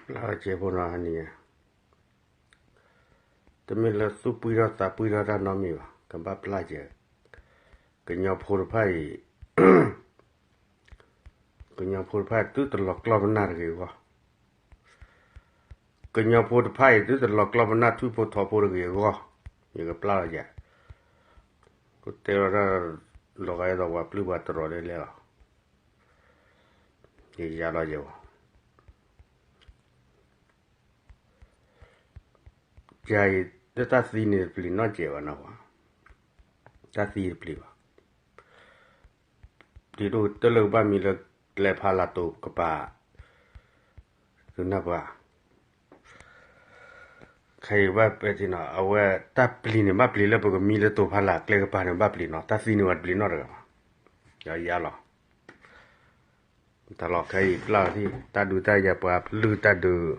ပျၢ်ဝဲကဲဖိနီၤန့ၣ်, တမ့ၢ်လၢသူၣ်ပှံၢ်ထီၣ်သးပှံၢ်ထီၣ်တၢ်နီတမံၤဘၣ်, ကဘၣ်ပျၢ်ကဲ, ကညီဖိတဖၣ်အံၤ, ကညီဖိတဖၣ်အံၤသုတလီၤကျီၢ်ပနၢ်တဂ့ၤအဂီၢ်, ကညီဖိတဖၣ်အံၤသုတလီၤကျီၢ်ပနၢ်ထွံၣ်ဖိထိးဖိတဂ့ၤအဂီၢ်, ယကပျၢ်လီၤကဲ, ကတဲလီၤတၢ်, လီၤဂာ်ဒ်သိးပှၤပျုၢ်ပှၤတရီၤဒ်လဲၣ်လီၤ, ယယါလီၤကဲ, ယၤအံၤ, လၢတၢ်သံန့ၣ်တပျံၤနီတစဲးဘၣ်နီၤ, တၢ်သံတပျံၤဘၣ်, ဒ်သိးတလၢကဘၣ်မံလၢကျဲဖးလၢ်တိၤကပၤ, သုနၢ်ပၢၢ်, ခဲအံၤဘၣ်ပဲာ်ထံနီၤ အဝဲတၢ်ပျံၤန့ၣ်ဘၣ်ပျံၤလၢပကမံလၢတိၤဖးလၢ်ကျဲကပၤန့ၣ်ဘၣ်ပျံၤနီၤ, တၢ်သံန့ၣ်ဝဲတပျံၤနီတဂၤဘၣ်, ယၤလီၤ တၢ်လီၢ်ခဲအံၤပျၢ်လီၤသံ တၢ်ဒုးတၢ်ယၤပှၤပျုၢ်တၢ်ဒုး,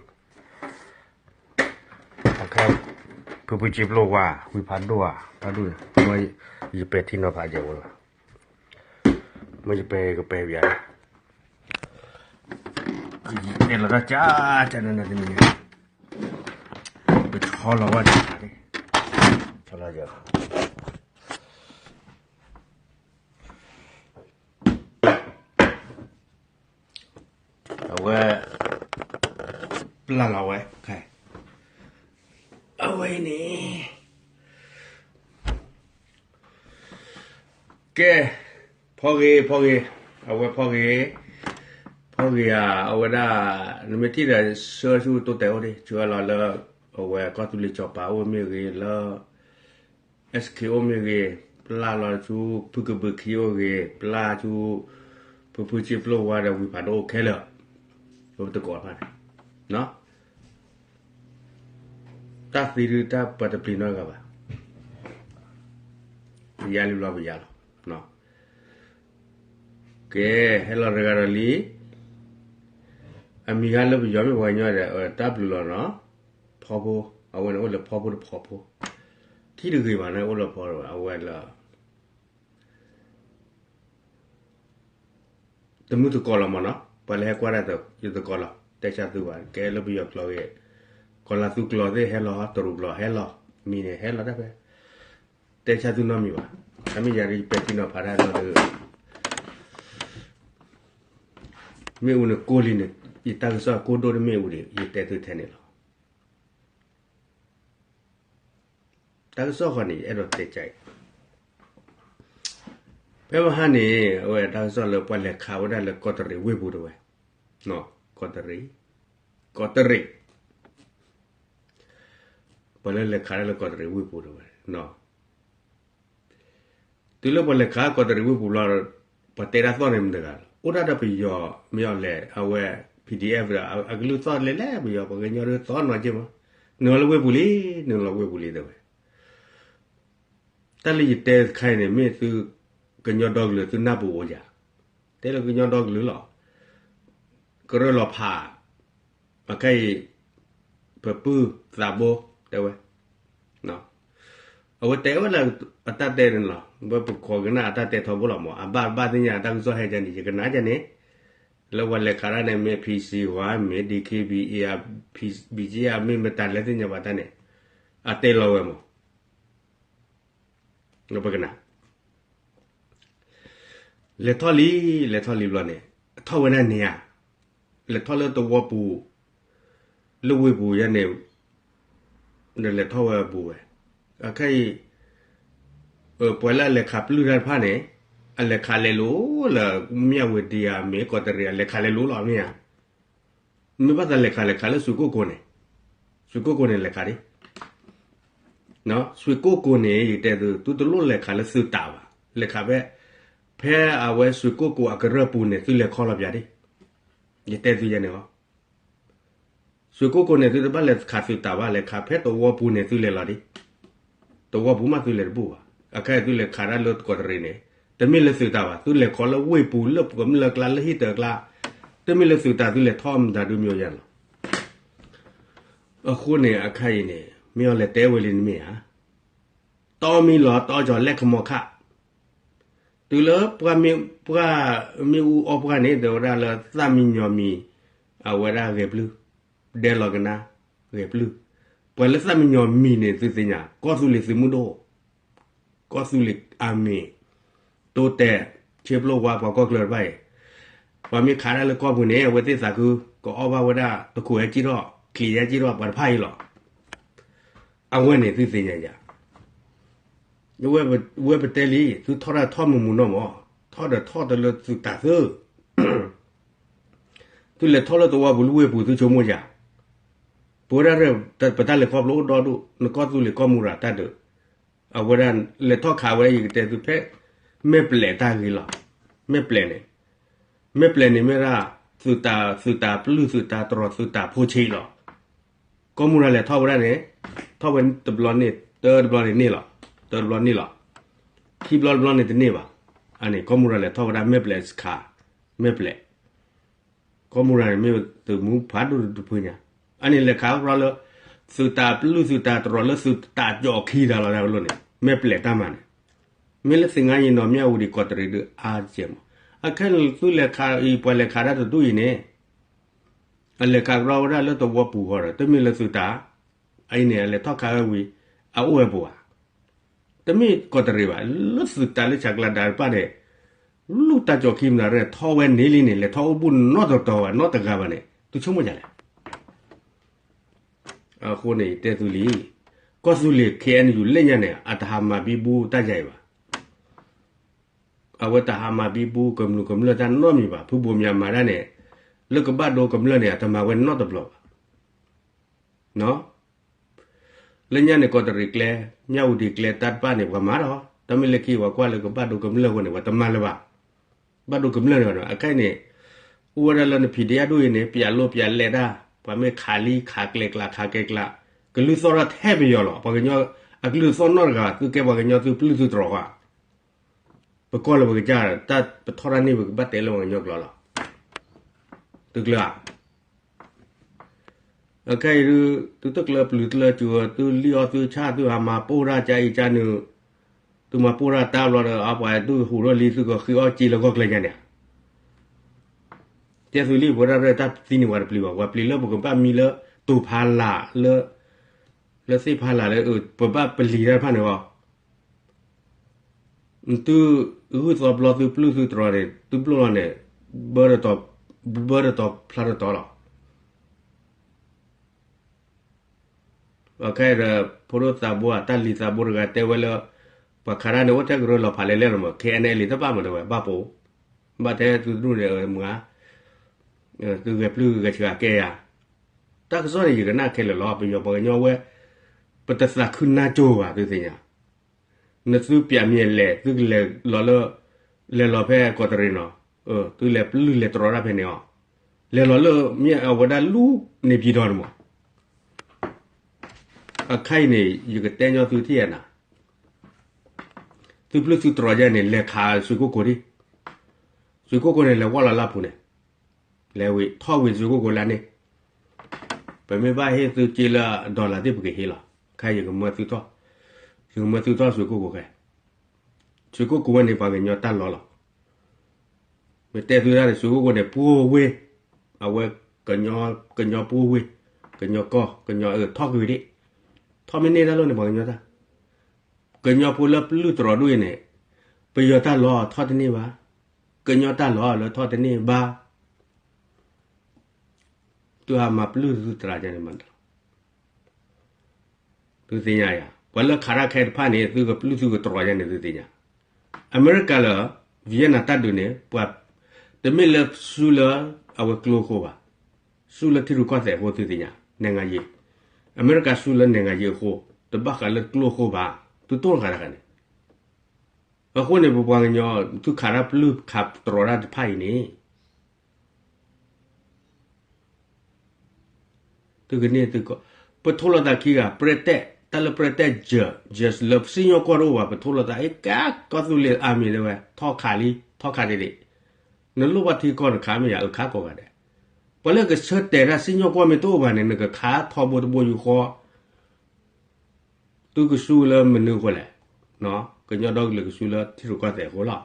အခဲ, ဖုဖုကၠံပျိဝါ ဝံၤဖးဒိၣ်ဧါ တၢ်ဒုး, မ့ၢ်ယပဲာ်ထံနီၤဖးယဲၢ်ဝဲလီၤ, မ့ၢ်ယပဲာ်ကပဲာ်ပယၤ, ယတဲလီၤတၢ်ကၢ်ကၢ်နနတမံၤ, ပဆီလီၤဝဲဒၣ်, ဆီလီၤယဲၢ် အဝဲ, ပျၢ်လီၤဝဲ, အဝဲအံၤန့ၣ်, ကဲ, ဖီဂ့ၤ ဖီဂ့ၤ, အဝဲဖီဂ့ၤ, ဖီဂ့ၤဧါ အဝဲဒၣ်, နမ့ၢ်ထံၣ်ဒီး ဆှၢဆူတိတဲာ်အိၣ်ဒံး ဆှၢလီၤလၢ, အဝဲကီၢ်သူလ့ၤစီၤပၤအိၣ်မ့ၢ်ဂ့ၤလၢ SK အိၣ်မ့ၢ်ဂ့ၤ, ပျၢ်လီၤဆူ ဖုကဘုးခံအိၣ်ဂ့ၤ, ပျၢ်ဆူ ဖုဖုကၠံပျိဝါဒီးဝံၤဖးဒိၣ်အိၣ်ခဲလၢာ်, ပတကိးတဖၣ်န့ၣ်, တၢ်သံဒုးတၢ်ပှၤတပျံၤနီတဂၤဘၣ်, ပယါလံဘျီပယါလီၤ, ကဲ, ဟဲလီၤတဂၤဒီးလံ, အမံၤဟါလၢပယီၤမ့ၢ်ပှၤကညီဒီး တၢ်ဘျုးလီၤနီၤ, ဖီဖိ, အဝဲန့ၣ်အိၣ်လၢဖီဖိတဖီဖိ, ထံၣ်တဂ့ၤဘၣ်န့ၣ်အိၣ်လၢဖီ အဝဲလၢ တမုၢ်သကိးလီၤမ့ၢ်နီၤ, ပှၤလၢဟဲကွၢ်တၢ်သကိး ယသကိးလီၤ, တဲဆါသုဘၣ် ကဲလၢပယီၤကျိာ်ဂ့ၤ, ကီၤလၤသူကျိာ်သ့ၣ်ဟဲလီၤ တရူးကျိာ်ဟဲလီၤ, မံၤန့ၣ်ဟဲလီၤတၢ်ဖဲ, တဲဆါသုနီတမံၤဘၣ်, အမ့ၢ်ယၤဒီးယပဲာ်ထံနီၤဖးတၢ်လီၤဒီး, မ့ၣ်အူန့ၣ်ကိၢ်လံန့ၣ်, ယတၢ်ကစီၣ်ကိၢ်ဒိၣ်တမ့ၣ်အူဒီး ယတဲသုထဲန့ၣ်လီၤ. တၢ်ကစီၣ်ဃီန့ၣ် ယအဲၣ်ဒိးတဲကါအံၤ, ဖဲမဟါန့ၣ် အဝဲတၢ်ကစီၣ်လၢပှၤလဲၤခးဝဲဒၣ်လၢကီးတရံးဝ့ၢ်ပူၤတဝဲ, ကီးတရံး, ကီးတရံး, ပှၤလၢလဲၤခးဒၣ်လၢကီးတရံးဝ့ၢ်ပူၤတဝဲ, တုၤလၢပှၤလဲၤခးကီးတရံးဝ့ၢ်ပူၤလီၤ, ပှၤတဲဒၣ်သီၣ်န့ၣ်မတၤတဂၤ, အိၣ်ဒၣ်ဒီးပယီၤမ့ၢ်အီၤလဲၣ်, အဝဲ PDF ဒီး အကလုၢ်သီၣ်လဲၤလဲၤပယီၤ ပှၤကညီဒုးသီၣ်နီၤက့မး, နုာ်လီၤလၢဝ့ၢ်ပူၤလံ, နုာ်လီၤဝ့ၢ်ပူၤလံတဲဝဲ, တၢ်လၢယတဲတခါအံၤန့ၣ် မ့ၢ်သုကညီဒီကလုာ်သုနၢ်ပူၤအိၣ်ယၤ, တဲလၢကညီဒီကလုာ်လီၤ, ကရၢလီၤဖး, အခဲအံၤ, ပပုၢ်သးဘိ, တဲဝဲ, အဝဲတဲဝဲလၢအတၢ်တဲန့ၣ်လီၤ, ဝဲပခိးကနၣ်အတၢ်တဲထီဘိလီၤမး, အဘၣ်ဘၣ်သ့ၣ်ညါအတၢ်ကစီၣ်ဟဲကန့ၣ် ယကနၣ်ကန့ၣ်, လၢပှၤလဲၤခးတၢ်န့ၣ် မ့ၢ် PC ဝါ မ့ၢ် DKBA မ့ၢ်မတၤလဲၣ်သ့ၣ်ညါဘၣ်တၢ်န့ၣ်, အတဲလီၤဝဲမး ပကနၣ်, လဲၤထီၣ်လံ, လဲၤထီၣ်လံဘျီန့ၣ်, ထီၣ်ဝဲဒၣ်န့ၣ်ဧါ, လဲၤထီၣ်လၢသဝီပူၤ, လၢဝ့ၢ်ပူၤယဲန့ၣ်, ဒီးလဲၤထီၣ်ဝဲပူၤဝဲ, အခဲအံၤ, ပှၤလၢအလဲၤခးပျုၢ်တၢ်တဖၣ်န့ၣ်, အလဲၤခးလဲၤလိၤလၢ မ့ၢ်အဝ့ၢ်ဒံးဧါ မ့ၢ်ကီးတရံး အလဲၤခးလဲၤလိၤလီၤမ့ၢ်ဧါ မ့ၢ်ဘၣ်သးလဲၤခးလဲၤခးလၢစွ့ၣ်ကိၣ်ကိၤန့ၣ်, စွ့ၣ်ကိၣ်ကိၤန့ၣ်လဲၤခးဒံး, စွ့ၣ်ကိၣ်ကိၤန့ၣ် ယတဲသု သုတလိၣ်လဲၤခးလၢသုးတးဘၣ်, လဲၤခးဖဲ, ဖဲအဝဲစွ့ၣ်ကိၣ်ကိၤအကရၢၢ်ပူၤန့ၣ် သုလဲၤခီလီၤပၠးဒံး, ယတဲသုယဲန့ၣ်လီၤ, စွ့ၣ်ကိၣ်ကိၤန့ၣ် သုတဘၣ်လဲၤခးသုးတးဘၣ် လဲၤခးဖဲသဝီပူၤန့ၣ် သုလဲၤလီၤဒံး သဝီပူၤမးသုလဲၤတဘူၣ်ဘၣ်, အခဲအံၤသုလဲၤခးဒၣ်လၢကီးတရံးန့ၣ်, တမ့ၢ်လၢသုးတးဘၣ် သုလဲၤခီလၢဝ့ၢ်ပူၤလၢပကမျၢၢ်အကျါလၢဟံၣ်တၢၤအကျါ, တမ့ၢ်လၢသုးတးသုလဲၤထီၣ်မတၤဒုးမ့ၢ်ယဲလီၤ, အဃိန့ၣ်အခါအံၤန့ၣ် မ့ၢ်အီၤလဲၤတဲဝဲလံတမ့ၢ်ဧါ, တီမံၤလီၤတီကီၤလဲၣ်ခမီခါ, တုၤလၢပှၤမ့ၣ်အူအီပှၢ်န့ၣ် တဲဝဲဒၣ်လၢသၣ်မံညီမံၤ, အဝဲဒၣ်ဂဲၤပျုၢ် ဒဲလီၤကနါ ဂဲၤပျုၢ်, ပှၤလၢသၣ်မံညီၤမံၤန့ၣ် သုသ့ၣ်ညါ ကီၢ်သူလ့ၤသုးမုၢ်ဒိၣ်, ကီၢ်သူလ့ၤအမံၤ, တိတဲာ်, ဆ့ပျိဝါ ပှၤကီၢ်ချၢတဖၣ်အံၤ, ပှၤမ့ၢ်ခးဒၣ်လၢကီၢ်ပူၤန့ၣ် အဝဲသ့ၣ်သးခု ကအီၣ်ဘၣ်ဝဲဒၣ် တခိၣ်ဟဲကံၣ်ထီၣ် ချံးဟဲကံၣ်ထီၣ် ပှၤတဖၣ်အံၤလီၤ. အဝဲန့ၣ်သုသ့ၣ်ညါယၤ ဝဲပတဲလံ သုထီၣ်တၢ်ထီၣ်မုာ်မုာ်နီၢ်မး, ထီၣ်ဒီးထီၣ်တလၢသုတၢ်သၢ, သုလဲၤထီၣ်လၢသဝီပူၤ လၢဝ့ၢ်ပူၤသုဆိကမိၣ်ယၤ, ပဝဲဒၣ် ပတၢ်လဲၤခီဖျိအိၣ်ဒီဒူၣ် နကီၢ်သူလ့ၤကီၢ်မူရၤတၢ်ဒုး, အဝဲဒၣ်လဲၤထီၣ်ခးဝဲ ယကတဲသုဖဲ မဲၢ်ပျဲးတၢ်ဂ့ၤလီၤ, မဲၢ်ပျဲးန့ၣ် မဲၢ်ပျဲးန့ၣ်မ့ၢ်ဒၣ် သုးတၢ် သုးတၢ်ပျုၢ် သုးတၢ်တြီၤ သုးတၢ်ဖိဆံးလီၤ. ကီၢ်မူရၤလဲၤထီၣ်ဝဲဒၣ်န့ၣ် ထီၣ်ဝဲတဘျီန့ၣ် တၢတဘျီန့ၣ်န့ၢ်လီၤ, တၢတဘျီန့ၢ်လီၤ, ခံဘျီတဘျီန့ၣ်တန့ၢ်ဘၣ်. အန့ၣ် ကီၢ်မူရၤလဲၤထီၣ်ဝဲဒၣ် မဲၢ်ပျဲးစခါ, မဲၢ်ပျဲး, ကီၢ်မူရၤန့ၣ်မ့ၢ်သုးမူဖးဒိၣ်တဖုညါ, အန့ၣ်လဲၤခးကရီလၢ သုးတၢ်ပျုၢ်သုးတၢ်တြီၤလၢသုးတၢ်ကၠီၣ်ခံတၢ်လီၤတၢ်ကလိၣ်န့ၣ် မဲၢ်ပျဲးတၢ်မၤန့ၣ်, မ့ၢ်လၢသ့ၣ်ငါယံၤနီၤ မ့ၢ်အူဒံးကီးတရံးဒုးအါကဲမး, အခဲန့ၣ်သုလဲၤခးအံၤ ပှၤလဲၤခးတၢ်တဒူၣ်အံၤန့ၣ် အလဲၤခးကရီဝဲဒၣ်လၢသဝီပူၤဃီဒီး တမ့ၢ်လၢသုးတၢ်, အအံၤန့ၣ် အလဲၤထီၣ်ခးဝဲဝံၤ အအိၣ်ဝဲပူၤဧါ, တမ့ၢ်ကီးတရံးဘၣ်, လၢသုးတၢ်လၢဆးကျးဒၣ်တဖၣ်န့ၣ် လူၢ်တၢ်ကၠီၣ်ခံမနုၤရဲၣ် ထီၣ်ဝဲန့ၣ်လံန့ၣ် လဲၤထီၣ်အိၣ်ဘူးနီတတီၤဘၣ် နီတဂၤဘၣ်န့ၣ် သုဆိကမိၣ်ဒ်လဲၣ်. အဃိန့ၣ် ယတဲသုလံ, ကီၢ်သူလ့ၤ ခ့ၣ်အဲၣ်ယူၣ် လၢညါန့ၣ် အတဟးမၤဘံဘူတၢ်ယၤအံၤဘၣ်. အဝဲတဟးမၤဘံဘူကမျူၢ်ကမျၢၢ်တၢ်နီတမံၤဘၣ်. ဖုဘိးမၠးမၤဒၣ်န့ၣ် လၢကဘၣ်ဒိကမျၢၢ်န့ၣ် အတမၤဝဲနီတဘျီဘၣ်. လၢညါန့ၣ် ကီးတရံးကျဲ, မၠၣ်ဝတံၤကျဲ တၢ်တဖၣ်န့ၣ် ပှၤမၤဒီး, တၢ်မ့ၢ်လၢခံပှၤကွၢ်လၢကဘၣ်ဒိကမျၢၢ်အဃိန့ၣ် ပှၤတမၤလၢၤဘၣ်. ဘၣ်ဒိကမျၢၢ်န့ၣ်ဘၣ်ဒီး အခဲအံၤန့ၣ် အိၣ်ဝဲဒၣ်လၢနဖံးဒ့အဒိၣ်အံၤန့ၣ် ပျးလိပျးလဲတၢ်, ပှၤမ့ၢ်ခးလံခးကျဲကျး ခးကျဲကျး, ကလုၢ်သီၣ်ထီၣ်ထဲပယီၤလီၤ. ပှၤကညီအကလုၢ်သီၣ်နီတဂၤ, သုကဲပှၤကညီသုပျုၢ်သုတြီၤဃီ, ပကီၢ်လၢပကစၢ်, တၢ်ပထီၣ်တၢ်န့ၢ် ပကဘၣ်တဲလၢပှၤကညီကျိာ်လီၤ. သုကျၢၤဧါ. အခဲအံၤဒုး သုတကျၢၤပျုၤကျၢၤစူၤ, သုလံၣ်အီၣ်သုဆၣ်, သုဟးမၤပိၢ်တၢ်ကၢအံၤကၢနုာ်, သုမၤပိၢ်တၢ်တၢ်ဘျီဒီး အပှၤသုဟူးထီၣ်လံ သုကဃ့အီၣ်စ့လၢဂီၢ်ကျဲယါန့ၣ်ဧါ. တဲသုလံ ပဝဲဒၣ်ရဲၣ်တၢ်သံန့ၣ် ပှၤတပျံၤဘၣ်, ပှၤပျံၤလၢပကဘၣ်မံလၢ တိၤဖးလာ်လၢ လၢသ့ၣ်ဖးလာ်လၢ ပဘၣ်ပလံၤတၢ်တဖၣ်န့ၣ်လီၤ. သုဂုၢ်သီပျီသုပျုၢ်သုတြီၤန့ၣ် သုပျိၢ်လီၤန့ၣ် ဘၢတတီၤဖျါတတီၤလီၤ. အခဲအံၤဒီး ဖိဒိၣ်သးဘိဧါ တၢ်လံၤသးဘိတဂၤတဲဝဲလၢ ပှၤခးတၢ်န့ၣ် အိၣ်ထဲကရၢလီၤဖးလဲၣ်လဲၣ်လီၤမး ခဲအံၤန့ၣ် လံၤတဘၣ်မးတဲဝဲ ဘၣ်ပိာ်, ဘၣ်ထဲသုတဒူၣ်န့ၣ်မး သုဂဲၤပျုၢ်ဂဲၤဆှးကဲယၤ, တၢ်ကစီၣ်န့ၣ် ယကနၣ်ခဲလၢာ်လီၤ. ပယီၤပှၤကညီဝဲ ပတသးခုနါကၠိဘၣ် သုသ့ၣ်ညါ, နသုပျးမံၤအလဲၣ် သုကလဲၤလီၤလၢ လဲၤလီၤဖဲကီးတရံးနီၤ, သုလဲၤပျုၢ်လဲၤတြီၤတၢ်ဖဲန့ၣ်အီၤ, လဲၤလီၤလၢမ့ၢ်အဝဲဒၣ်လူန့ၣ်ပံၤဒီးန့ၣ်မး အခါအံၤန့ၣ် ယကတဲညီသုထံၣ်အနၤ, သုပျုၢ်သုတြီၤယါန့ၣ် လဲၤခးဆွ့ၣ်ကိၣ်ကိၤဒံး, ဆွ့ၣ်ကိၣ်ကိၤန့ၣ် လဲၤဝီလီၤလၢပူၤန့ၣ်, လဲၤဝံၤထီၣ်ဝံၤဆွ့ၣ်ကိၣ်ကိၤလၢန့ၣ်, ပမ့ၢ်ဘၣ်ဟ့ၣ်သုစ့လၢ dollar သ့ၣ်ပကဟ့ၣ်လီၤ, ခဲအံၤယကမၢသုထီၣ်, ယကမၢသုထီၣ်ဆွ့ၣ်ကိၣ်ကိၤခဲ, ဆွ့ၣ်ကိၣ်ကိၤဝဲန့ၣ် ပှၤကညီတၢ်လီၢ်လီၤ. မ့ၢ်တဲသုဒၣ်န့ၣ် ဆွ့ၣ်ကိၣ်ကိၤန့ၣ် ပှိၢ်ဝ့ၢ်, အဝဲ ကညီပှိၢ်ဝ့ၢ်, ကညီကီၢ် ကညီအၢ ထီၣ်ကွံာ်ဒံး, ထီၣ်မ့ၢ်န့ၢ်တၢ်လီၢ်န့ၣ် ပှၤကညီတၢ်, ကညီဖိလၢပျုၢ်တြီၤဒိၣ်အံၤန့ၣ်, ပယီၤတၢ်လီၢ်ထီၣ်တန့ၢ်ဘၣ်, ကညီတၢ်လီၢ်လၢထီၣ်တန့ၢ်ဘၣ် သုဟးမၤပျုၢ်သုတြီၤယါန့ၣ်မး, သုသ့ၣ်ညါယၤ, ပှၤလၢခးတၢ်ခဲတဖၣ်န့ၣ် သုကပျုၢ်သုကတြီၤယါန့ၣ် သုသ့ၣ်ညါ, အမဲရကၤလၢ Vietnam တၢ်ဒုးန့ၣ် ပှၤ တမ့ၢ်လၢဆူလၢ အဝဲကျိအဃိဘၣ်, ဆူလၢထံရူၢ်ကီၢ်သဲးအဃိ သုသ့ၣ်ညါ, နဲၣ်ဂၤယံၤ, အမဲရကၤဆူလၢနဲၣ်ဂၤယံၤအဃိ, တဘၣ်ဃးလၢကျိအဃိဘၣ်, သုတိၢ်နီၣ်ဃာ်တၢ်ဃာ်န့ၣ် အဃိန့ၣ် ပပှၤကညီ သုခးတၢ်ပျုၢ်ခးတြီၤတၢ်တဖၣ်အံၤန့ၣ် သုကန့ၢ်သုကီၢ်, ပထိလိာ်သးခံဂၤ ပြဲးတဲး, တၢ်လၢပြဲးတဲး just လၢစံၣ်ညီၣ်ကွီၢ်တအိၣ်ဘၣ် ပထိလိာ်သး အ့ ကါ ကီၢ်သူလ့ၤအမံၤတဲဝဲ ထီၣ်ခးလံ ထီၣ်ခးတ့ၢ်ဒံး, နလိၣ်ဘၣ်ထံကီၢ်နခးမ့ၢ်ယၤ အၢ ခးကိးဂၤဒဲး, ပှၤလၢကဆၢတဲာ်တၢ်စံၣ်ညီၣ်ကွီၢ်မ့ၢ်တအိၣ်ဘၣ်န့ၣ် နကခးထီဘိတဘိယူၢ်ဃီ သုကစူၢ်လၢမနုၤအဃိလဲၣ်, ကညီဒီကလုာ်ကစူၢ်လၢထံရူၢ်ကီၢ်သဲးအဃိလီၤ.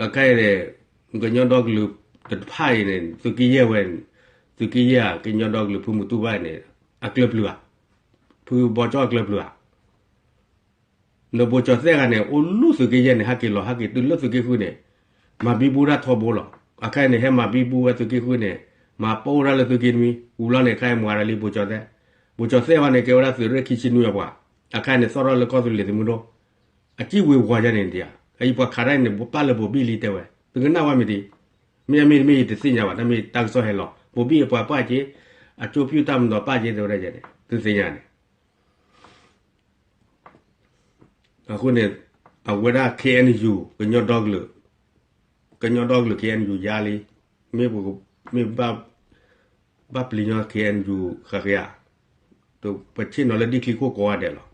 အခဲအံၤန့ၣ် ကညီဒီကလုာ်တဖၣ်အံၤန့ၣ် သုးက့ယဲၢ်ဝဲန့ၣ် သုးက့ယဲၢ်ဧါ ကညီဒီကလုာ်ဖုမုၢ်တူၢ်ဘၣ်န့ၣ် အကျၢၤပျုၤဧါ, ဖုဘီကၠီအကျၢၤပျုၤဧါ. နဘိၣ်ကၠီၣ်သဲၣ်ဂၤန့ၣ် အိၣ်လူၢ်သုးက့ယဲၢ်န့ၣ် ဟဲက့ၤလီၤ ဟဲက့ၤတုၤလၢသုးက့ဃုန့ၣ် မၤဘံဘူတၢ်ထီဘိလီၤ. အခါအံၤန့ၣ် ဟဲမၤဘံဘူဝဲသုးက့ဃုန့ၣ် မၤပိၢ်ဝဲဒၣ်လၢသုးက့တမံၤ ဝံၤလီၤန့ၣ် ခါအံၤမၤဒၣ်လံဘိၣ်ကၠီၣ်သဲၣ်, ဘိၣ်ကၠီၣ်သဲၣ်ဝဲန့ၣ် ကဲဝဲဒၣ်သုးရ့ၣ်ခံဆံနွံအပှၤ, အခါအံၤန့ၣ် သီၣ်ထီၣ်လၢကီၢ်သူလ့ၤသုးမုၢ်ဒိၣ် အစံၣ်ဝ့ၤဝီၤယါန့ၣ်ဒံးဧါ, အအံၤပှၤခးတၢ်အံၤန့ၣ် ပာ်လၢဘိၣ်ဘံၣ်လံတဲဝဲ, သုကနၣ်ဝဲမ့ၢ်ဒံး, မ့ၢ်အမ့ၢ်တမ့ၢ်ယတသ့ၣ်ညါဘၣ် တၢ်မ့ၢ်တၢ်ကစီၣ်ဟဲလီၤ ဘိၣ်ဘံၣ်အပှၤပာ်က့ၤ, အကၠိပျုၢ်တၢ်မၤဒီးပာ်က့ၤတဲဝဲဒၣ်ယဲန့ၣ် သုသ့ၣ်ညါန့ၣ် အဃိန့ၣ် အဝဲဒၣ် K N U ကညီဒီကလုာ်, ကညီဒီကလုာ် K N U ယါလံ, မ့ၢ်ပ မ့ၢ်ဘၣ် ဘၣ်ပျံၤညီ K N U ဃၣ်ဃ့ဧါ, ပဆ့ၣ်နီၤလၢဒ်ချံခိၣ်ကိးဂၤဒဲးလီၤ.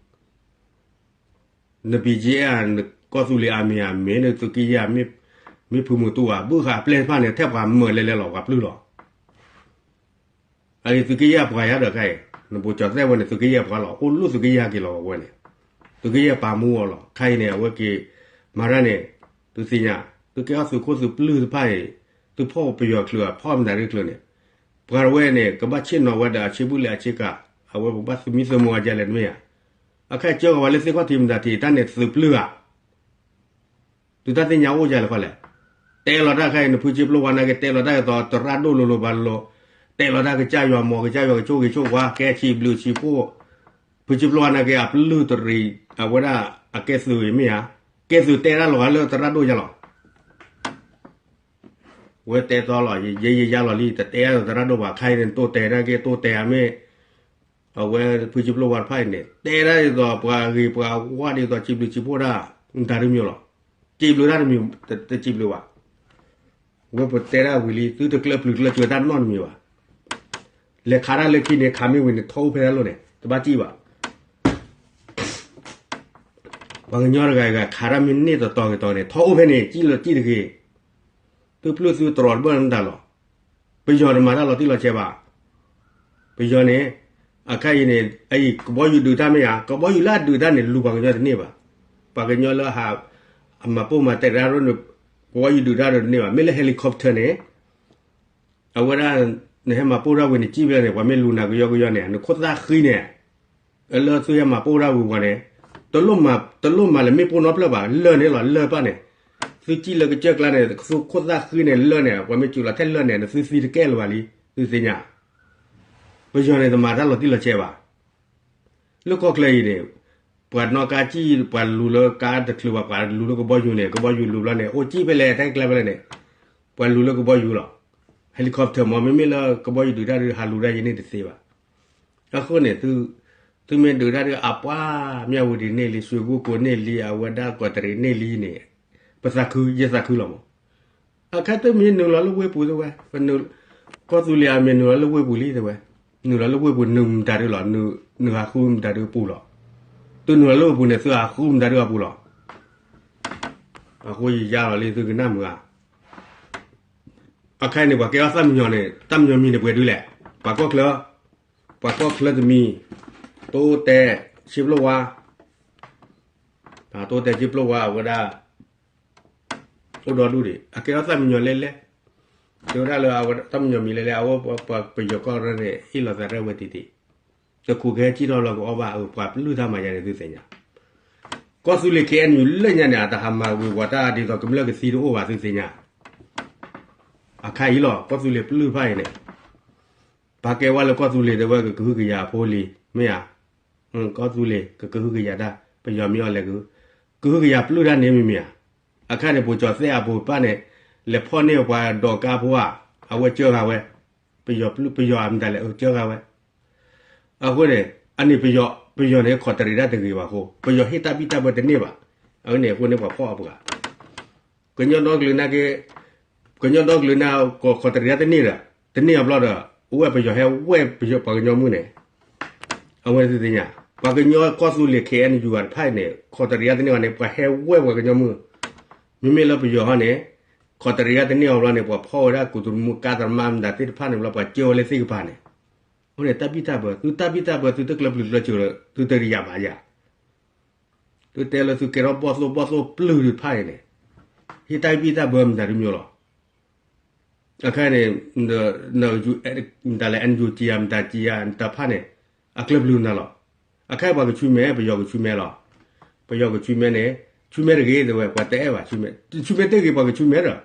န B G F ဧါ, နကီၢ်သူလ့ၤအမံၤဧါ, မ့ၢ်နသုးက့ယဲၢ်ဧါ, မ့ၢ်ဖုမုၢ်တူၢ်ဧါ, ဘုၣ်ဃာ်အပျဲၢ်တဖၣ်န့ၣ် ထဲပှၤမၢလဲၤလဲၤလီၤ ပှၤပျုၢ်လီၤ. အအံၤသုးက့ယဲၢ်အပှၤယါဒီးခါအံၤ, နဘိၣ်ကၠီၣ်သဲၣ်ဝဲန့ၣ် သုးက့ယဲၢ်အပှၤလီၤ, အိၣ်လူၢ်သုးက့ယဲၢ်ဟဲက့ၤလီၤဝဲန့ၣ်, သုးက့ယဲၢ်ပာ်မူအီၤလီၤ. ခါအံၤန့ၣ် အဝဲက့ၤမၤတၢ်န့ၣ် သုသ့ၣ်ညါ, သုကဲထီၣ်သုးခိၣ်သုးပျုၢ်တဖၣ်အံၤ, သုဖီၣ်ပယီၤချုး ဖီၣ်မတၤဒ်ချုးန့ၣ်, ပှၤဝဲန့ၣ် ကဘၣ်ဆ့ၣ်နီၤဝဲဒီးအဆ့ဘုၣ်လံအဆ့ကၤ, အဝဲပကဘၣ်သမံသမိးအါကလဲၣ်တမ့ၢ်ဧါ. အခါအံၤကၢဂီၤဝဲလၢသ့ၣ်ခီၣ်ထံးမတၤထံး တၢ်န့ၣ်သုးပျုၢ်ဧါ သုတၢ်သ့ၣ်ညါအိၣ်ယါလဲၣ်ခီလဲၣ်. တဲလီၤတၢ်ခါအံၤ နဖုကၠံပျိဝါနာ်က့ တဲလီၤတၢ်က့ၤသိးသရၣ်ဒိၣ်လိၤလိၤဘၣ်လိၤလိၤ, တဲလီၤတၢ်ကစၢ်ယွၤမီၤ ကစၢ်ယွၤကဆိၣ်ဂ့ၤဆိၣ်ဝါ ကဲဆံးဘျုးဆံးဖှိၣ်, ဖုကၠံပျိဝါနာ်က့ အပျုၢ်တရံး အဝဲဒၣ်အကဲသုးအံၤမ့ၢ်ဧါ, ကဲသုးတဲတၢ်လီၤဂာ်လၢသရၣ်ဒိၣ်ယါလီၤ. ဝဲတဲတီလီၤ ယဲယယါလီၤလံ တတဲအါဒီးသရၣ်ဒိၣ်ဘၣ် ခါအံၤန့ၣ် တိတဲာ်တၢ်က့ တိတဲာ်အမ့ၢ် အဝဲဖုကၠံပျိဝါတဖၣ်အံၤန့ၣ် တဲဒၣ်ဒ်သိးပှၤဂ့ၤပှၤဝါဒ်သိးစံးဘျုးစံးဖှိၣ်တၢ် မတၤတမံၤလီၤ. စံးဘျုးတၢ်တမံၤ တစံးဘျုးဘၣ်. ဝဲပတဲဒၣ်ဝံၤလံ သုတကျၢပျုၤကျၢစၢၤတၢ်နီတမံၤဘၣ်. လဲၤခးတၢ်လၢခံန့ၣ် ခးမ့ၢ်ဝံၤန့ၣ် ထီၣ်အိၣ်ဖဲတၢ်လီၢ်န့ၣ် တဘၣ်စံၣ်ဘၣ်. ပှၤကညီတဂၤဂၤခးတၢ်မ့ၢ်န့ၢ်တတီၤက့ၤတီၤန့ၣ် ထီၣ်အိၣ်ဖဲန့ၣ် စံၣ်လၢစံၣ်တဂ့ၤ. သုပျုၢ်သုတြီၤတဘၣ်နတၢ်လီၤ. ပယီၤတမၤတၢ်လီၤတံၢ်လီၤဆဲးဘၣ်. ပယီၤန့ၣ် အခါအံၤန့ၣ် အအံၤကဘီယူၤဒုးတၢ်မ့ၢ်ဧါ, ကဘီယူၤလၢအဒုးတၢ်န့ၣ် လူၤပှၤကညီတန့ၢ်ဘၣ်. ပှၤကညီလၢဟး အမၤပိၢ်မၤတဲာ်တၢ်ဒ်န့ၣ် ကဘီယူၤဒုးတၢ်ဒ်န့ၣ်တန့ၢ်ဘၣ်. မ့ၢ်လၢ helicopter န့ၣ် အဝဲဒၣ် နဟဲမၤပိၢ်တၢ်ဝံၤန့ၣ် စံၣ်ဖဲလဲၣ်န့ၣ် ပှၤမ့ၢ်လူၤနၤကယီကယီန့ၣ် နခိၣ်သၣ်ဃံန့ၣ် လၢသုဟဲမၤပိၢ်တၢ်ဝံၤပှၤန့ၣ် တလိၣ်မၤလၢမ့ၣ်ပိၢ်နီတဖျၢၣ်ဘၣ် လၢၢ်န့ၣ်လီၤ လၢၢ်တဖၣ်န့ၣ် သုစံၣ်လၢကစၢၢ်ကျါန့ၣ် သုခိၣ်သၣ်ဃံန့ၣ် လၢၢ်န့ၣ် ပှၤမ့ၢ်စူးလီၤထဲလၢၢ်န့ၣ် နသုသံတကဲလၢၤဘၣ်လံ သုသ့ၣ်ညါ. ပယီၤန့ၣ် တမၤတၢ်လီၤတံၢ်လီၤဆဲးဘၣ်. လၢကီၢ်ချၢအံၤန့ၣ် ပှၤနီၣ်ကါစံၣ် ပှၤလူၤလၢကါတချုးဘၣ် ပှၤလူၤလၢကဘီယူၤန့ၣ် ကဘီယူၤလူၤဘျီန့ၣ် အိၣ်စံၣ်ဖဲလဲၣ် ထဲကျဲဖဲလဲၣ်န့ၣ် ပှၤလူၤလၢကဘီယူၤလီၤ. helicopter မ့ၢ် မ့မ့ၢ်လၢကဘီယူၤဒုးတၢ်ဒုး ဟးလူၤတၢ်ယဲန့ၣ်တသ့ဘၣ်. အဃိန့ၣ် သုမ့ၢ်ဒုးတၢ်ဒုးအပှၤ မၠၣ်ဝတံၤန့ၢ်လံ ရွှေကုက္ကိုန့ၢ်လံ အဝဲဒၣ်ကီးတရံးန့ၢ်လံန့ၣ် ပသးခု ယသးခုလီၤမး. အခါသုမ့ၢ်နုာ်လီၤလၢဝ့ၢ်ပူၤတဲဝဲ, ကီၢ်သူလ့ၤအမ့ၢ်နုာ်လီၤလၢဝ့ၢ်ပူၤလံတဲဝဲ, နုာ်လီၤလၢဝ့ၢ်ပူၤ နုာ်မတၤဒုးလီၤ, နုာ်ဟးဃုမတၤဒုးပူၤလီၤ. သုနုာ်လီၤလၢဝ့ၢ်ပူၤန့ၣ် သုဟးဃုမတၤဒုးအပူၤလီၤ. အဃိယယါလီၤလံသုကနၣ်မုာ်ဧါ. အခါအံၤန့ၣ် ပှၤကဲထီၣ်သၣ်မံယီၤန့ၣ် သၣ်မံယီၤမံၤန့ၣ်ပှဲၤဒုလဲၣ်, ပှၤကီၢ်ချၢ, ပှၤကီၢ်ချၢတမံၤ, တိတဲာ် စံၣ်ပျိဝါ, တိတဲာ် စံၣ်ပျိဝါ အဝဲဒၣ် အိၣ်ဒီဒူၣ်ဒံး အကဲထီၣ်သၣ်မံယီၤလဲလဲ, တဲဝဲဒၣ်လၢအဝဲသၣ်မံယီၤမံၤလဲလဲ အဝဲပယီၤကီၢ်ရၢန့ၣ် ဟ့ၣ်လီၤသးရဲၣ်ဝဲတံၢ်တံၢ်, တခူးကဟဲစံၣ်ထီၣ်လီၤကအီၣ်ဘၣ် အပှၤပျုၢ်တၢ်မၤယါန့ၣ်သုသ့ၣ်ညါ. ကီၢ်သူလ့ၤ K N U လၢညါန့ၣ် အတဟးမၤဝံၤဝီၤတၢ်ဒ်သိးကမျၢၢ်ကသံတအိၣ်ဘၣ်သုသ့ၣ်ညါ. အခါအံၤလီၤ ကီၢ်သူလ့ၤပျုၢ်တဖၣ်အံၤန့ၣ် ပာ်ကဲဝဲလၢကီၢ်သူလ့ၤတဲဝဲကကဟုကယာ်အဖိလံၤ မ့ၢ်ဧါ. ကီၢ်သူလ့ၤ ကကဟုကယာ်တၢ် ပယီၤမ့ၢ်အီၤလဲၤ ကဟုကယာ်ပျုၢ်တၢ်န့ၣ်မ့မ့ၢ်ဧါ. အခါန့ၣ် ပိကၠီၤသဲၣ်အဖိပၢ်န့ၣ် လဲၤဖီၣ်န့ၢ်ပှၤဒီးကါဖိဧါ, အဝဲကၢဂၤဝဲ, ပယီၤပျုၢ် ပယီၤအမတၤလဲၣ် ကၢဂၤဝဲ. အဃိန့ၣ် အန့ၣ်ပယီၤ ပယီၤန့ၣ် ခိးတရံးတၢ်တဂ့ၤဘၣ်အဃိ ပယီၤဟ့ၣ်တၢ်ဘံၣ်တၢ်ဘၢတန့ၢ်ဘၣ်. အဝဲန့ၣ်အဃိန့ၣ်ပှၤဖီၣ်အပှၤ ကညီဒီကလုာ်နာ်က့, ကညီဒီကလုာ်နာ်က့ ခိးတရံးတၢ်တန့ၢ်ဒီး တန့ၢ်အဘျီဒီး အိၣ်ဝဲပယီၤဟဲဝဲပယီၤပှၤကညီမုၣ်န့ၣ်, အဝဲသ့ၣ်သ့ၣ်ညါ, ပှၤကညီကီၢ်သူလ့ၤ K N U တဖၣ်န့ၣ် ခိးတရံးတၢ်တန့ၢ်အီၤန့ၣ် ပှၤဟဲဝဲပှၤကညီမုၣ်, မ့မ့ၢ်လၢပယီၤဟီန့ၣ် ခိးတရံးတၢ်တန့ၢ်အီၤဘျီန့ၣ် ပှၤဖီၣ်ဝဲဒၣ်ကူးတရံးမူးကါတရံးမါမတၤသ့ၣ်တဖၣ်န့ၣ်ဘျီ ပှၤကၢဝဲလၢသ့ၣ်ကပၤန့ၣ်, အဃိန့ၣ် တၢ်ဘံၣ်တၢ်ဘၢ သုတၢ်ဘံၣ်တၢ်ဘၢ သုတကျၢၤပျုၤကျၢၤစၢၤလၢ သုတရံးယၤဘၣ်ယၤ သုတဲလၢသုကဲထီၣ်ဘီၣ်သိၣ်ဘီၣ်သိၣ်ပျုၢ်တဖၣ်အံၤန့ၣ်, ဟ့ၣ်တၢ်ဘံၣ်တၢ်ဘၢမတၤတမံၤလီၤ. အခါန့ၣ် မတၤလဲၣ် NUG ဧါ မတၤက့ၤဧါ တၢ်ဖးန့ၣ် အကျၢၤပျုၤနၤလီၤ. အခါပှၤကဆူမဲ ပယီၤကဆူမဲလီၤ. ပယီၤကဆူမဲန့ၣ် ဆူမဲတဂ့ၤတဲဝဲ ပှၤတအဲၣ်ဘၣ်ဆူမဲ, ဆူမဲတဂ့ၤ ပှၤကဆူမဲဒီး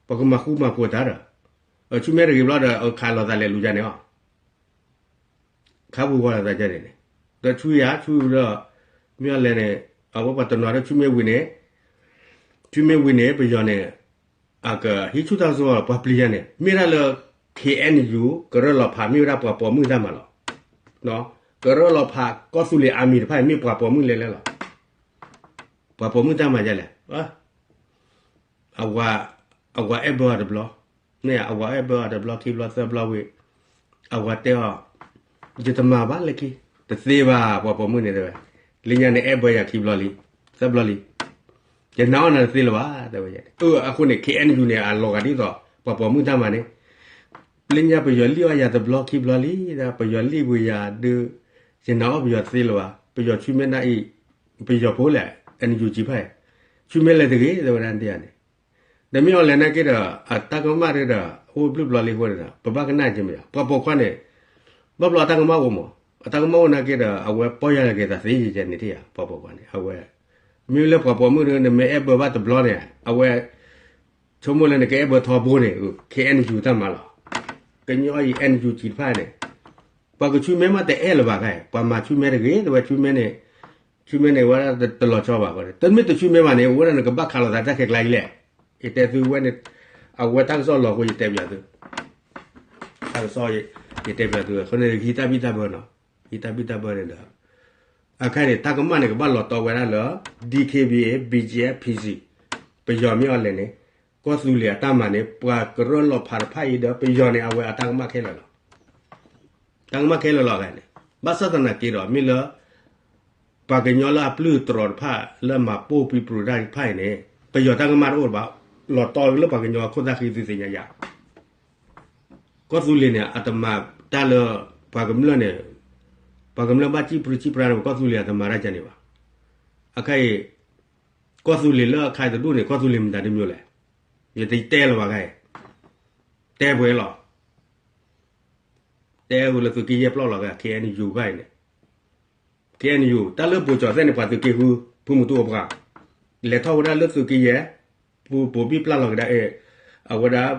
ပှၤကမၤဃူမၤဖိးတၢ်ဒီး ဆူမဲတဂ့ၤဘျီဒီး ခးလိာ်သးလဲၤလူၤယါန့ၣ်အီၤ ခးပူၤဝါလိာ်သးယါန့ၣ်န့ၣ် ဒီးဆူယၤဆူဒီး မ့ၢ်အီၤလဲၣ်န့ၣ် အဝဲပှၤတနီၤဒီးဆူမဲဝံၤန့ၣ် ဆူမဲဝံၤန့ၣ် ပယီၤန့ၣ် အကဟံးဆူၣ်တၢ်ကစီၣ် ပှၤပျံၤယါန့ၣ် မ့ၢ်ဒၣ်လၢ KNU ကရၢလီၤဖး မ့ၢ်ဝဲဒၣ်ပှၤပိာ်မုၣ်တၢ်မၤလီၤ. ကရၢလီၤဖး ကီၢ်သူလ့ၤအမံၤတဖၣ် မ့ၢ်ပှၤပိာ်မုၣ်လဲၤလဲၤလီၤ. ပှၤပိာ်မုၣ်တၢ်မၤယါလဲၣ် အဝၤအဲၣ်ဘၢအီၤတဘျီ, မ့ၢ်အဝၤအဲၣ်ဘၢအီၤတဘျီ ခံဘျီသၢဘျီဝံၤ အဝၤတဲအီၤ ယတမၤဘၣ်လၢခံ တသ့ဘၣ် ပှၤပိာ်မုၣ်န့ၣ်တဲဝဲ, လၢညါန့ၣ်အဲၣ်ဘၢယၤခံဘျီလံ သၢဘျီလံ ယနာ်အီၤနၤတသ့လၢၤဘၣ် တဲဝဲ. အဃိန့ၣ် KNU န့ၣ် အလီၤဂာ်ဒ်သိး ပှၤပိာ်မုၣ်တၢ်မၤန့ၣ် လၢညါပယီၤလံၣ်အီၣ်ယၤတဘျီခံဘျီလံ ပယီၤလံၣ်ဝံၤယၤဒုး ယနာ်အီၤပယီၤတသ့လၢၤဘၣ် ပယီၤဆူမဲနၢ်အံၤ ပယီၤဖိလဲၣ် NUG ဖၣ် ဆူမဲလဲၤတဂ့ၤ တဲဝဲဒၣ်ဒ်န့ၣ် ဒီးမ့ၢ်အီၤလဲၣ်နာ်က့ဒီး အတၢ်ကမၣ်တဒီး အိၣ်ဘျုးဘျီလံအဃိန့ၣ်ဒီး ပဘၣ်ကနၣ်က့မ့ၢ်ယါ ပှၤပိာ်ခွါန့ၣ် ဘၣ်ဘျီအတၢ်ကမၣ်အိၣ်မး အတၢ်ကမၣ်အိၣ်နာ်က့ဒီး အဝဲပီၢ်ယၢ်လီၤက့ၤသးသ့ယဲန့ၣ်ထံၣ်ဧါ ပှၤပိာ်ခွါန့ၣ် အဝဲ မ့ၢ်လၢပှၤပိာ်မုၣ်ဒီး နမ့ၢ်အဲၣ်ဘၢဘၣ်တဘျီန့ၣ် အဝဲ ဆိကမိၣ်လၢနကအဲၣ်ဘၢထီဘိန့ၣ် KNU တၢ်မၤလီၤ. ကညီအံၤ NUG တဖၣ်န့ၣ် ပှၤကဆူမဲမးတအဲၣ်လၢၤဘၣ်ခါအံၤ ပှၤမၤဆူမဲတဂ့ၤ တဲဝဲဆူမဲန့ၣ် ဆူမဲန့ၣ်ဝဲဒၣ်တလီၤဆီဘၣ်ဃိန့ၣ် တမ့ၢ်တဆူမဲဘၣ်န့ၣ် အိၣ်ဝဲဒၣ်နကဘၣ်ခးလိာ်သးတၢ်ခဲကျါအံၤလဲၣ်. ယတဲသုဝဲန့ၣ် အဝဲတၢ်ကစီၣ်လီၤအဃိ ယတဲပၠးသု တၢ်ကစီၣ် ယတဲပၠးသု အဃိန့ၣ် ဟံးတၢ်ဘံၣ်တၢ်ဘၢနီၤ ဟံးတၢ်ဘံၣ်တၢ်ဘၢန့ၣ်ဒီး အခါန့ၣ် တၢ်ကမၣ်န့ၣ် ကဘၣ်လီၤတီဝဲဒၣ်လၢ DKBA BGF PC ပယီၤမ့ၢ်အီၤလဲၣ်န့ၣ် ကီၢ်သူလ့ၤအတၢ်မၤန့ၣ် ပှၤကရၢလီၤဖးတဖၣ်အံၤဒီး ပယီၤန့ၣ် အဝဲအတၢ်ကမၣ်ခဲလၢာ်လီၤ. တၢ်ကမၣ်ခဲလၢာ်လီၤန့ၣ် ဘၣ်ဆၣ်သနာ်က့ဒီး မ့ၢ်လၢ ပှၤကညီလၢအပျုၢ်တြီၤတဖၣ် လၢမၤပိၢ်ပံၤပြူၤတၢ်တဖၣ်အံၤန့ၣ် ပယီၤတၢ်ကမၣ်တအိၣ်ဘၣ် လီၤတီလၢပှၤကညီအခိၣ်သၣ်ဃံသုသ့ၣ်ညါယါ ကီၢ်သူလ့ၤန့ၣ် အတမၤတၢ်လၢ ပှၤကမျၢၢ်န့ၣ် ပှၤကမျၢၢ်ဘၣ်စံၣ်ပြံစံၣ်ပြါန့ၣ် ကီၢ်သူလ့ၤအတမၤတၢ်ကန့ၣ်ဘၣ်. အခါအံၤ ကီၢ်သူလ့ၤလၢအခါတဒူၣ်န့ၣ် ကီၢ်သူလ့ၤမတၤတမံၤလဲၣ်. ယတတဲလၢၤဘၣ်ခါအံၤ တဲပှဲၤလီၤ. တဲဝဲလၢသုးက့ယဲၢ်ပျီၢ်လီၤဂာ် KNU ဘၣ်အံၤန့ၣ် KNU တၢ်လၢဘိၣ်ကၠီၣ်သဲးန့ၣ် ပှၤသုးက့ဃု ဖုမူတူၢ်အိၣ်ပှၤ လဲၤထီၣ်ဝဲဒၣ်လၢသုးက့ယဲၢ် ပူၤပိာ်ဘံၣ်ပျၢ်လီၤကဒါ အဝဲဒၣ်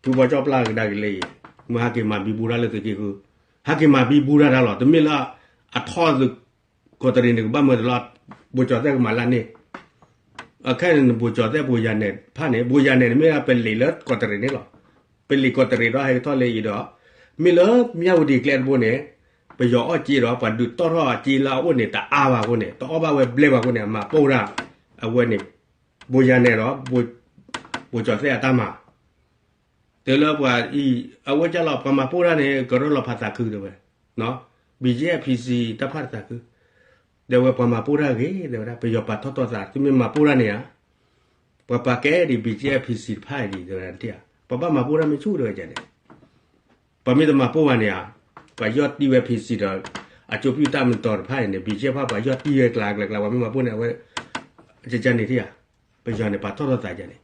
ဖုဘီကၠီၣ်ပျၢ်ကဒါက့ၤလၢအံၤ မ့ၢ်ဟဲက့ၤမၤဘံဘူတၢ်လၢသုးက့ဃု ဟဲက့ၤမၤဘံဘူတၢ်တၢ်လီၤ. တမ့ၢ်လၢ အထီၣ်သုး ကီးတရံးန့ၣ် ကဘၣ်မၢတလီၤ ဘိၣ်ကၠီၣ်သဲးကမၤလၢန့ၣ် အခါန့ၣ် ဘိၣ်ကၠီၣ်သဲးဘိၣ်ယၤနဲၣ်တဖၣ်န့ၣ် ဘိၣ်ယၤနဲၣ်န့ၣ်မ့ၢ်ပလံာ်လၢကီးတရံးန့ၣ်လီၤ. ပလံာ်ကီးတရံးဒီးဟဲကထီၣ်လၢအံၤဒီး မ့ၢ်လၢမၠၣ်ဝတံၤကျဲတဘိန့ၣ် ပယီၤအီၣ်က့ဒီး ပှၤဒုးတီၣ်ထီၣ်အက့လၢအအိၣ်န့ၣ် တအါဘၣ်အဃိန့ၣ် တအီၣ်ဘၣ်ဝဲဘျဲဘၣ်အဃိန့ၣ် အမၤပိၢ်တၢ် အဝဲန့ၣ် ဘိၣ်ယၤနဲၣ်ဒီး ဘိၣ်ကၠီၣ်သဲးအတၢ်မၤ တုၤလၢပှၤအံၤ အဝဲကၢ်လီၤ ပှၤမၤပိၢ်တၢ်န့ၣ် ကရၢလီၤဖးသးခုတဲဝဲ ဘံၣ်ကၠ့ ဖံစံ တၢ်ဖးသးခု တဲဝဲပှၤမၤပိၢ်တၢ်ဂ့ၤ တဲဝဲဒၣ် ပယီၤပာ်ထီၣ်ထီသး သုမ့ၢ်မၤပိၢ်တၢ်န့ၣ်ဧါ ပှၤပာ်ကဲဒံး ဘံၣ်ကၠ့ ဖံစံ တဖၣ်ဒံး တဲဝဲဒၣ် ပှၤဘၣ်မၤပိၢ်တၢ်မ့ၢ်ဆူၣ်တဲဝဲန့ၣ် ပှၤမ့ၢ်တမၤပိၢ်ဘၣ်န့ၣ်ဧါ ပှၤယီၢ်တံၢ်ဝဲ ဖံစံ ဒီး အကၠိပံၣ်တၢ်မတီၤတဖၣ်အံၤန့ၣ် ဘံၣ်ကၠ့ ဖၣ် ပှၤယီၢ်တံၢ်ဝဲကျါကျါကျါ ပှၤမ့ၢ်မၤပိၢ်န့ၣ် အဝဲ ကကန့ၣ်ထံၣ်ဧါ ပယီၤန့ၣ် ပာ်ထီၣ်ထီသးကန့ၣ်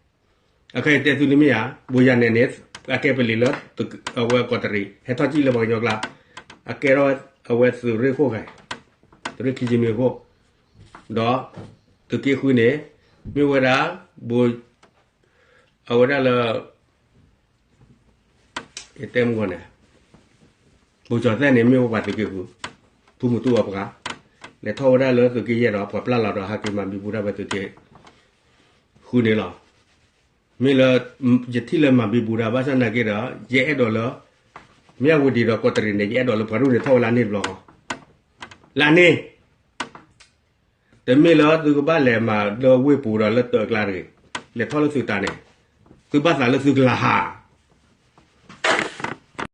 အခါအံၤတဲသုန့ၣ်မ့ၢ်ဧါ ဘိၣ်ယၤနဲၣ်န့ၣ် အကဲပလံာ်လၢ အဝဲကီးတရံး ဟဲထီၣ်ကံၣ်လၢပှၤကညီကျါ အကဲထီၣ်အဝဲသုးရ့ၣ်ခိၣ်ဂၤ သုးရ့ၣ်ခံဆံနွံခိၣ် ဒီး သုးက့ဃုန့ၣ် မ့ၢ်ဝဲဒၣ် ဘိၣ် အဝဲဒၣ်လၢ ယတဲမ့ၢ်ဂီၢ်န့ၣ် ဘိၣ်ကၠီၣ်သဲးန့ၣ် မ့ၢ်ဝဲပှၤသုးက့ဃု ဖုမူတူၢ်အီၤပှၤ လဲၤထီၣ်ဝဲဒၣ်လၢသုးက့ယဲၢ်ဒီး ပှၤပျၢ်လီၤဒီး ဟဲက့ၤမၤဘံဘူတၢ်ဝဲသုးက့ဃုန့ၣ်လီၤ. မ့ၢ်လၢ ယထံၣ်လၢမၤဘံဘူတၢ် ဘၣ်ဆၣ်သနာ်က့ဒီး ယအဲၣ်ဒိးလၢ မၠၣ်ဝတံၤဒီးကီးတရံးန့ၣ် ယအဲၣ်ဒိးလၢပှၤဒူၣ်န့ၣ် ထီၣ်ဝဲလၢန့ၣ်တဘျီဃီ လၢန့ၣ် တမ့ၢ်လၢသုကဘၣ်လဲၤမၤလၢဝ့ၢ်ပူၤဒီးလၢတၢ်အကျါတဂ့ၤ, လဲၤထီၣ်လၢသုးတၢ်န့ၣ်, သုဘၣ်သးလၢသုကလၤဟး,